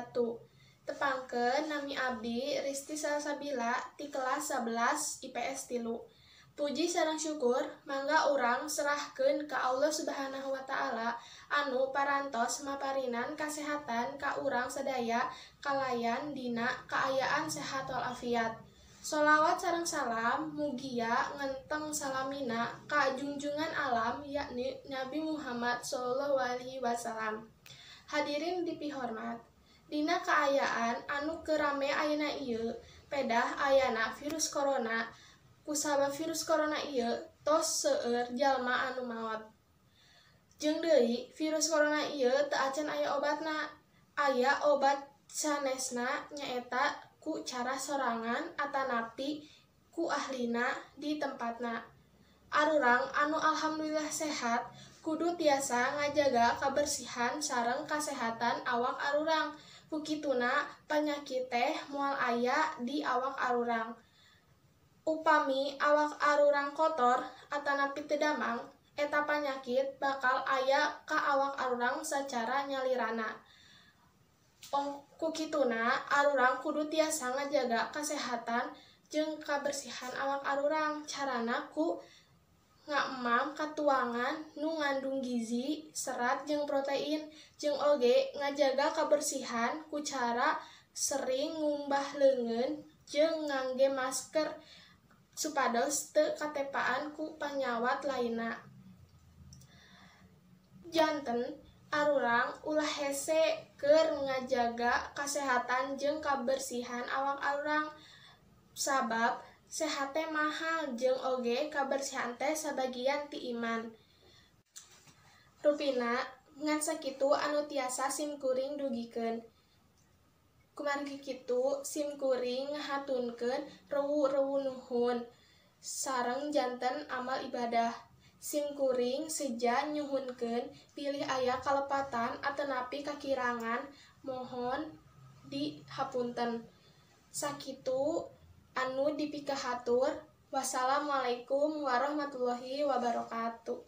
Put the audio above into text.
Wabarakatuh. Tepangkeun, nami abdi Risti Salsabila ti kelas 11 IPS 3. Puji sareng syukur mangga urang serahkeun ka Allah Subhanahu wa Ta'ala anu parantos maparinan kasehatan ka urang sadaya kalayan dina kaayaan sehat walafiat. Solawat sareng salam mugia ngenteng salamina ka junjungan alam, yakni Nabi Muhammad Shallallahu Alaihi Wasallam. Hadirin dipihormat, dina kaayaan anu keur rame ayeuna ieu, pedah ayana virus corona. Kusabab virus corona ieu, tos seueur jalma anu maot. Jeung deui, virus corona ieu teu acan aya obatna. Aya obat sanesna, nyaeta ku cara sorangan atanapi ku ahlina di tempatna. Arurang anu alhamdulillah sehat kudu tiasa ngajaga kabersihan sareng kasehatan awak arurang. Ku kituna panyakit teh moal aya di awak arurang. Upami awak arurang kotor atanapi teu damang, eta panyakit bakal aya ka awak arurang sacara nyalirana. Ku kituna arurang kudu tiasa ngajaga kasehatan jeung kabersihan awak arurang, carana ku ngaemam katuangan nu ngandung gizi, serat jeung protein, jeung oge ngajaga kabersihan ku cara sering ngumbah leungeun jeung ngangge masker supados teu katepaan ku panyawat lainna. Janten arurang ulah hese keur ngajaga kasehatan jeung kabersihan awak arurang, sabab sehat teh mahal jeung oge kabersihan teh sabagian ti iman. Rupina ngan sakitu anu tiasa sim kuring dugikeun. Kumargi kitu sim kuring ngahaturkeun rewu-rewu nuhun sareng janten amal ibadah. Sim kuring seja nyuhunkeun bilih aya kalepatan atanapi kakirangan, mohon dihapunten. Sakitu anu dipikahatur. Wassalamualaikum warahmatullahi wabarakatuh.